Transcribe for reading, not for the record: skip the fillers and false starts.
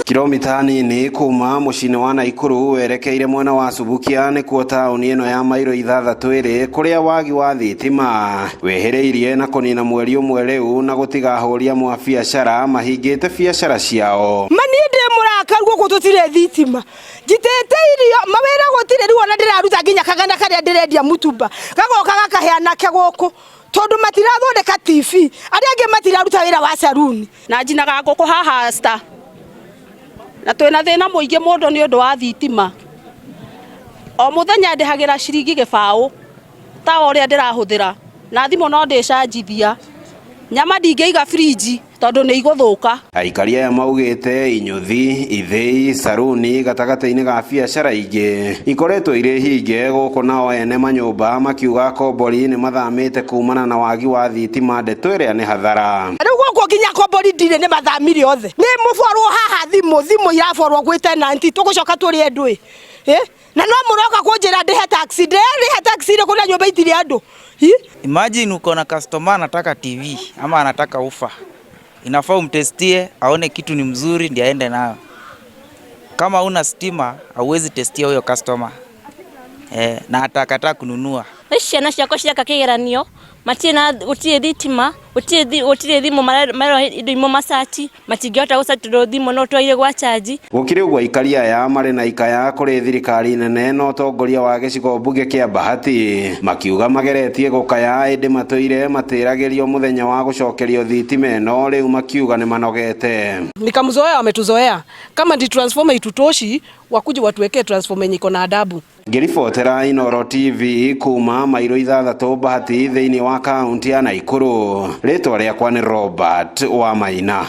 Kilomita nini kuma mũciĩ-inĩ wa Naikuru werekeire mwena wa Subukia nĩkuo taũni ĩno ya mairo 6 ĩrĩ kũrĩa wagi wa thitima wĩhĩrĩirie na kũnina mweri ũmwe rĩu na gũtiga ahũri amwe a biacara mahingĩte biacara ciao. Mani ndĩ mũrakaru gũkũ tũtirĩ thitima, njitĩte irio mawĩra gũtirĩ, rĩu ona ndĩraruta nginya kagana karĩa ndĩrendia mũtumba gagoka gakahe anake gũkũ tondu matirathondeka TV, arĩa angĩ matiraruta wĩra wa saruni. Na njinaga ngũkũ haha sta na twĩna thĩna mũingĩ mũndũ nĩ ũndũ wa thitima. O mũthenya ndĩhagĩra ciringi 0.20 ta ũrĩa ndĩrahũthĩra, na thimũ no ndĩcanjithia. Nyama ndingĩiga fridge tondũ nĩ igũthũka. Aikari aya maugĩte inyuthi, ithĩi, saruni gatagatĩ-inĩ ga biacara ingĩ ikoretwo irĩ hinge gũkũ, nao ene manyũmba makiuga kombori nĩ mathamĩte kumana na wagi wa thitima, ndeto ĩrĩa nĩ hathara. Rĩu gũkũ nginya kombori ndirĩ, nĩ mathamire othe, nĩ mũborwo haha thimũ iraborwo gwĩ tenant, tũgũcoka tũrĩe ndũĩ na no mũroka kũnjĩra ndĩhe taxi, ndĩrĩha taxi rĩ kũrĩa nyũmba itirĩ andũ. Imagine uko na customer anataka TV ama anataka ufa, inafaa umtestie aone kitu ni mzuri ndiye aende nayo. Kama una stima hauwezi testia huyo customer na atakataa kununua. Ciana ciakwa ciaka kĩgeranio matirĩ na gũtirĩ thitima, gũtirĩ thimũ, marerwo indo imwe macaci matingĩhota gũcaci tondũ thimũ no twaire gwa charge. Gũkĩrĩ ũguo aikari aya marĩ na ikaya kũrĩ thirikari nene na ũtongoria wa gĩcigo mbunge kĩa Bahati makiuga mageretie gũkaya ĩndĩ matũire matĩragĩrio mũthenya wa gũcokerio thitima ĩno, rĩu makiuga nĩ manogete. Nikamzoea, wametuzoea. Kama ndi transformer itutoshi, wakuje watuwekee transformer yenye iko na adabu. Ngĩribotera Inooro TV kuma mairo 6 Bahati thĩinĩ wa kaunti ya Naikuru, rĩtwa rĩakwa nĩ Robert Wamaina.